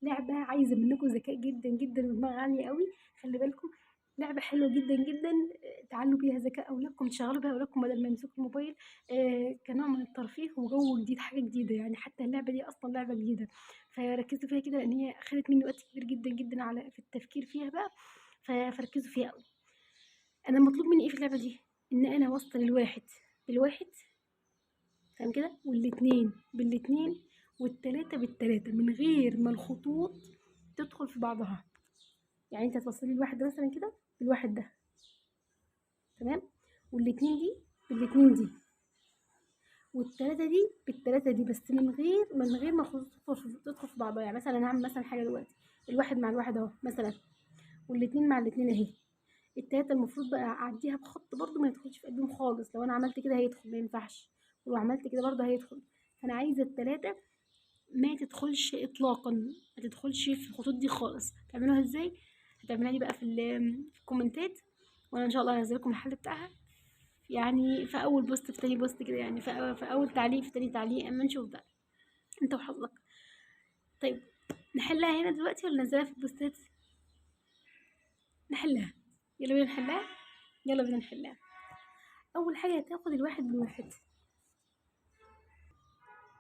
لعبه عايزه منكم ذكاء جدا جدا ودماغ عالية قوي، خلي بالكم. لعبه حلوة جدا جدا، تعلوا بيها ذكاء اولادكم، تشغلوا بيها اولادكم بدل ما يمسكوا الموبايل، كنوع من الترفيه وجو جديد، حاجة جديدة يعني. حتى اللعبة دي اصلا لعبه جديدة، فركزوا فيها كده لان هي خدت مني وقت كبير جدا جدا على في التفكير فيها بقى، فركزوا فيها قوي. انا المطلوب مني ايه في اللعبة دي؟ ان انا اوصل الواحد بالواحد، تمام كده، والاتنين بالاتنين، والتلاته بالتلاته، من غير ما الخطوط تدخل في بعضها. يعني انت هتوصلي الواحد ده مثلا كده بالواحد ده، تمام، والاتنين دي بالاتنين دي، والتلاته دي بالتلاته دي، بس من غير ما الخطوط تدخل في بعضها. يعني مثلا انا هعمل مثلا حاجة دلوقتي، الواحد مع الواحد اهو مثلا، والاتنين مع الاتنين اهي، التلاتة المفروض بقى اعديها بخط برضو ما يدخلش في قلبهم خالص. لو انا عملت كده هيدخل، ما ينفعش، ولو عملت كده برضو هيدخل. فانا عايزه التلاتة ما تدخلش اطلاقا، ما تدخلش في الخطوط دي خالص. تعملوها ازاي؟ هتعملوها لي بقى في الكومنتات، وانا ان شاء الله هنزل لكم الحل بتاعها، يعني في اول post، في تاني post كده، يعني في اول تعليق، في تاني تعليق، اما نشوف بقى انت وحظك. طيب نحلها هنا دلوقتي ولا ننزلها في البوستات؟ نحلها، يلا بينا نحلها، يلا بينا نحلها. اول حاجة هتاخد الواحد بالواحد،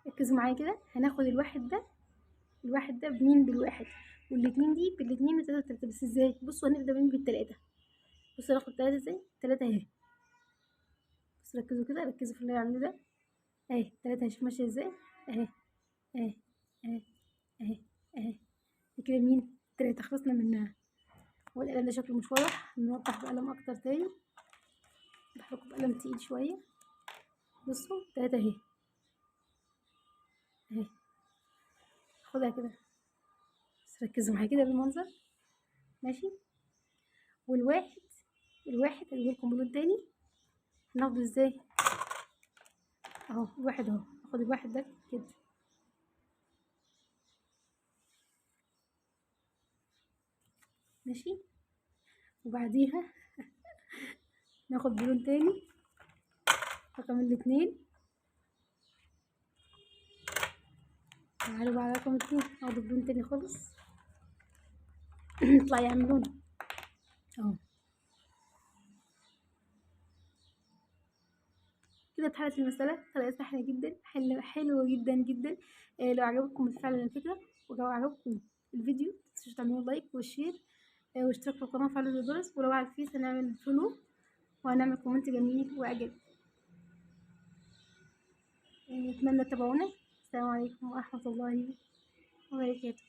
ركزوا معايا كده، هناخد الواحد ده، الواحد ده بمين؟ بالواحد، والاتنين دي بالاتنين، والتلاته بالتلاته. بس ازاي؟ بصوا هنبدا مين؟ بالتلاته. بصوا هناخد تلاتة ازاي؟ تلاتة اهي، بصوا ركزوا كده، ركزوا في اللي انا بعمله ده اهي، تلاتة اهي، شوف ماشية ازاي اهي اهي اهي اهي اهي كده، مين؟ تلاتة. خلصنا منها. هو القلم ده شكله مش واضح، نوضح بقلم اكتر تاني، بحركة بقلم تقيل شوية. بصوا تلاتة اهي اهي، خدها كده، بس ركزوا معايا كده بالمنظر، ماشي. والواحد، الواحد هجيب لكم بلون تاني، هناخده ازاي؟ اهو الواحد اهو، هاخد الواحد ده كده، ماشي. وبعديها ناخد بلون تاني رقم الاتنين، تعالوا بقى على رقم اتنين، ناخد بلون تاني خالص يطلع يعمل لون اهو كده. اتحلت المسألة طريقة سهلة جدا، حلوة جدا جدا. لو عجبكم فعلا الفكرة، ولو عجبكم الفيديو متنسوش تعملوا like و share، واشتراك في القناة وفعلوا الجرس، ولو على الفيس هنعمل follow وهنعمل comment جميل وإعجاب. اتمنى تتابعونا. السلام عليكم ورحمة الله وبركاته.